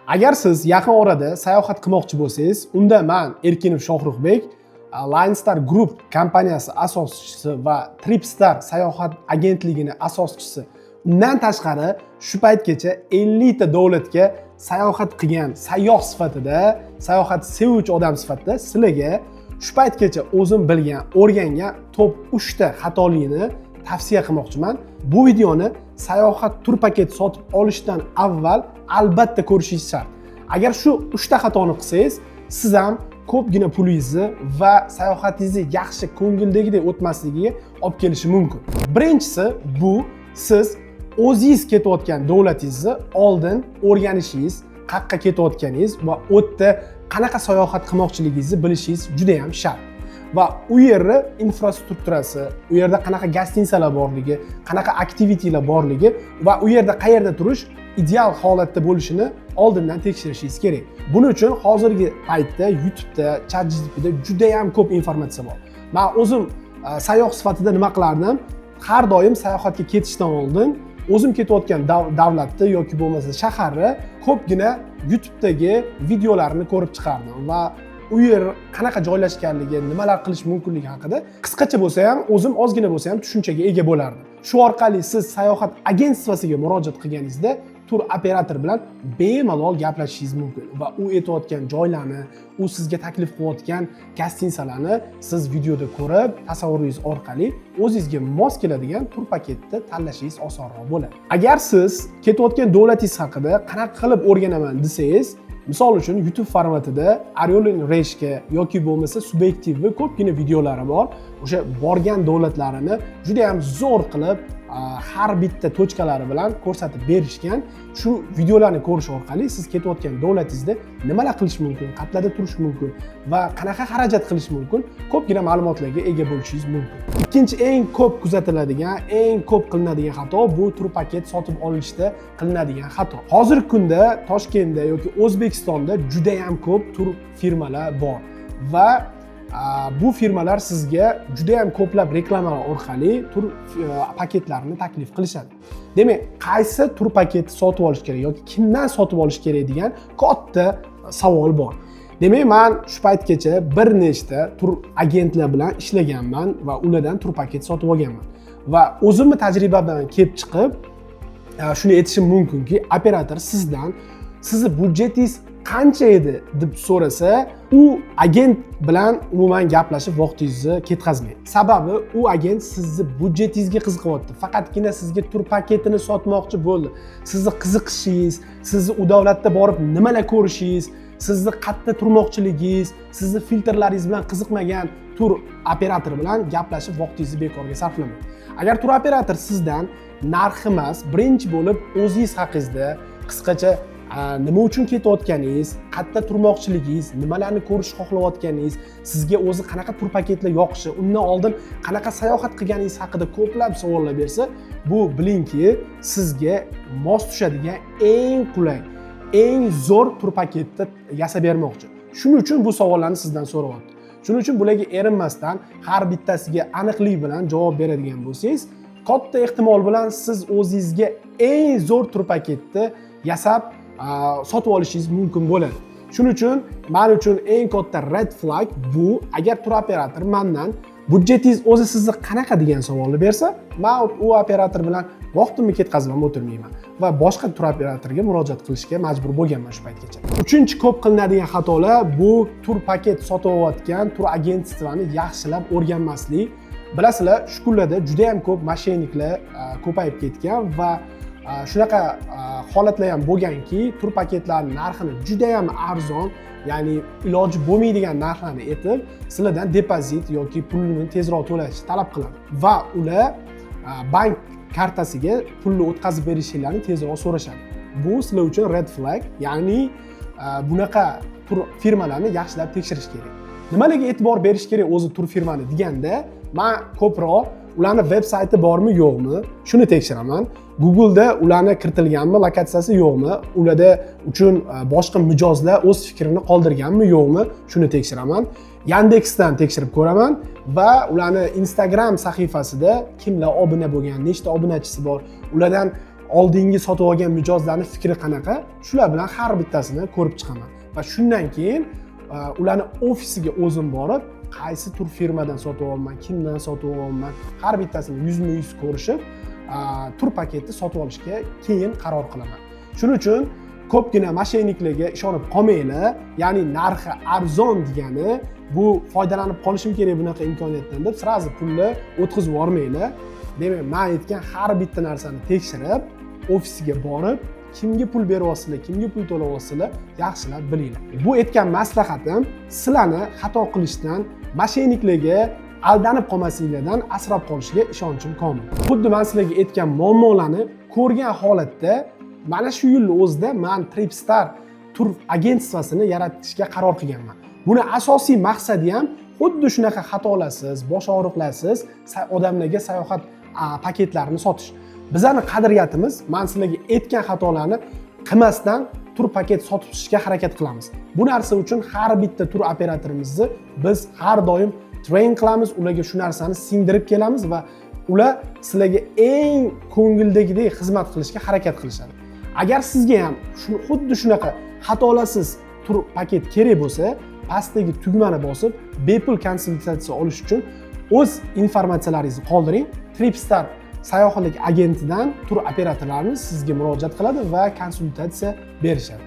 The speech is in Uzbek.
Agar siz yaqin orada sayohat qilmoqchi bo'lsangiz, unda man, Erkinov Shohruxbek, Linestar Group kompaniyasi asoschisi va Tripstar sayohat agentligini asoschisi, undan tashqari shu paytgacha 50 ta davlatga sayohat qilgan sayyoh sifatida, sayohat sevuvchi odam sifatida sizlarga shu paytgacha o'zim bilgan, o'rgangan top 3 ta xatolikni tavsiya qilmoqchiman. Bu videoni sayohat tur paket sotib olishdan avval albatta ko'rishingiz shart. Agar shu uchta xatoni qilsangiz, siz ham ko'pgina pulingizni va sayohatingizni yaxshi, ko'ngildagidek o'tmasligiga olib kelishi mumkin. Birinchisi, bu siz o'zingiz ketayotgan davlatingizni oldin o'rganishingiz, qayerqa ketayotganingiz va u yerda qanaqa sayohat qilmoqchiligingizni bilishingiz juda yam shart va u yerni infrastrukturasi, u yerda qanaqa гостиница lar borligi, qanaqa activity lar borligi va u yerda qayerda turish ideal holatda bo'lishini oldindan tekshirishingiz kerak. Buning uchun hozirgi paytda YouTubeda, ChatGPTda juda yam ko'p informatsiya bor. Man o'zim sayyoh sifatida nima qilardim? Har doim sayohatga ketishdan oldin o'zim ketayotgan davlatni yoki bo'lmasa shaharni ko'pgina YouTubedagi videolarni ko'rib chiqardim va u yer qanaqa joylashganligi, nimalar qilish mumkinligi haqida qisqacha bo'lsa ham, o'zim ozgina bo'lsa ham tushunchaga ega bo'lardim. Shu orqali siz sayohat agentstvosiga murojaat qilganingizda tur operator bilan bemalol gaplashishingiz mumkin va u aytayotgan joylarni, u sizga taklif qilayotgan гостиница larni siz videoda ko'rib, tasavvuringiz orqali o'zingizga mos keladigan tur paketni tanlashingiz osonroq bo'ladi. Agar siz ketayotgan davlatingiz haqida qanaqa qilib o'rganaman desangiz, misol uchun, YouTube formatida Орел и Решка yoki bo'lmasa Subyektivni ko'pgina videolari bor. O'sha borgan davlatlarini juda ham zo'r qilib, har bitta точка lari bilan ko'rsatib berishgan. Shu videolarni ko'rish orqali siz ketayotgan davlatingizda nimalar qilish mumkin, qayerlarda turish mumkin va qanaqa xarajat qilish mumkin, ko'pgina ma'lumotlarga ega bo'lishingiz mumkin. Ikkinchi eng ko'p kuzatiladigan, eng ko'p qilinadigan xato, bu tur paket sotib olishda qilinadigan xato. Hozirgi kunda Toshkentda yoki O'zbekistonda judayam ko'p tur firmalar bor va bu firmalar sizga judayam ko'plab reklamalar orqali tur paketlarini taklif qilishadi. Demak, qaysi tur paketni sotib olish kerak yoki kimdan sotib olish kerak degan katta savol bor. Demak, man shu paytgacha bir nechta tur agentlar bilan ishlaganman va ulardan tur paket sotib olganman va o'zimni tajriba bilan kelib chiqib, shuni aytishim mumkinki, operator sizdan "Sizni byudjetingiz qancha edi?" deb so'rasa, u agent bilan umuman gaplashib vaqtingizni ketkazmang. Sababi u agent sizni byudjetingizga qiziqyapti, faqatgina sizga tur paketini sotmoqchi bo'ldi. Sizni qiziqishingiz, sizni u davlatda borib nimalar ko'rishingiz, sizni qayerda turmoqchiligingiz, sizni filtrlaringiz bilan qiziqmagan tur operatori bilan gaplashib vaqtingizni bekorga sarflamang. Agar tur operator sizdan narx emas, birinchi bo'lib o'zingiz haqingizda qisqacha, nima uchun ketayotganingiz, qayerda turmoqchiligingiz, nimalarni ko'rishni xohlayotganingiz, sizga o'zi qanaqa tur paketlar yoqishi, undan oldin qanaqa sayohat qilganingiz haqida ko'plab savollar bersa, bu bilingki, sizga mos tushadigan eng qulay, eng zo'r tur paketni yasab bermoqchi. Shuning uchun bu savollarni sizdan so'rayapti. Shuning uchun bularga erinmasdan har bittasiga aniqlik bilan javob beradigan bo'lsangiz, katta ehtimol bilan siz o'zingizga eng zo'r tur paketni yasab, sotib olishingiz mumkin bo'ladi. Shuning uchun man uchun eng katta red flag bu agar tur operator mandan "Byudjetingiz o'zi sizni qanaqa?" degan savolni bersa, man u operator bilan vaqtimni ketkazib ham o'tirmayman va boshqa tur operatorga murojaat qilishga majbur bo'lganman shu paytgacha. Uchinchi ko'p qilinadigan xatolar, bu tur paket sotib olayotgan tur agentstvani yaxshilab o'rganmaslik. Bilasizlar, shu kunlarda juda yam ko'p мошенник lar ko'payib ketgan va shunaqa holatlar ham bo'lganki, tur paketlarni narxini juda yam arzon, ya'ni iloji bo'lmaydigan narxlarni aytib, sizlardan depozit yoki pulni tezroq to'lashni talab qiladi va ular bank kartasiga pulni o'tkazib berishinglarni tezroq so'rashadi. Bu sizlar uchun red flag, ya'ni bunaqa tur firmalarni yaxshilab tekshirish kerak. Nimalarga e'tibor berish kerak o'zi tur firmani deganda, man ko'proq ularni veb sayti bormi, yo'qmi, shuni tekshiraman. Google'da ularni kiritilganmi, lokatsiyasi, yo'qmi, ularda uchun boshqa mijozlar o'z fikrini qoldirganmi, yo'qmi, shuni tekshiraman. Yandeksdan tekshirib ko'raman va ularni Instagram sahifasida kimlar obuna bo'lgan, nechta obunachisi bor, ulardan Oldingi sotib olgan mijozlarni fikri qanaqa, shular bilan har bittasini ko'rib chiqaman va shundan keyin ularni ofisiga o'zim borib, qaysi tur firmadan sotib olyapman, kimdan sotib olyapman, har bittasini yuzma yuz ko'rishib, tur paketni sotib olishga keyin qaror qilaman. Shuning uchun ko'pgina мошенник larga ishonib qolmanglar. Ya'ni narxi arzon degani bu foydalanib qolishim kerak bunaqa imkoniyatdan deb сразу pulni o'tkazib yubormanglar. Demak, man aytgan har bitta narsani tekshirib, ofisiga borib, kimga pul beryapsizlar, kimga pul to'layapsizlar, yaxshilab bilinglar. Bu aytgan maslahatim sizlarni xato qilishdan, мошенник larga aldanib qolmasliklardan asrab qolishiga ishonchim komil. Xuddi man sizlarga aytgan muammolarni ko'rgan holatda mana shu yilni o'zida man Tripstar tur agentstvasini yaratishga qaror qilganman. Buni asosiy maqsadi ham xuddi shunaqa xatolarsiz, bosh og'riqlarsiz odamlarga sayohat paketlarini sotish. Bizani qadriyatimiz, man sizlarga aytgan xatolarni qilmasdan tur paket sotib chiqishga harakat qilamiz. Bu narsa uchun har bitta tur operatorimizni biz har doim train qilamiz, ularga shu narsani singdirib kelamiz va ular sizlarga eng ko'ngildagidek xizmat qilishga harakat qilishadi. Agar sizga ham xuddi shunaqa xatolarsiz tur paket kerak bo'lsa, pastdagi tugmani bosib, bepul konsultatsiya olish uchun o'z informatsiyalaringizni qoldiring. Tripstar sayohatlik agentidan tur operatorlarimiz sizga murojaat qiladi va konsultatsiya berishadi.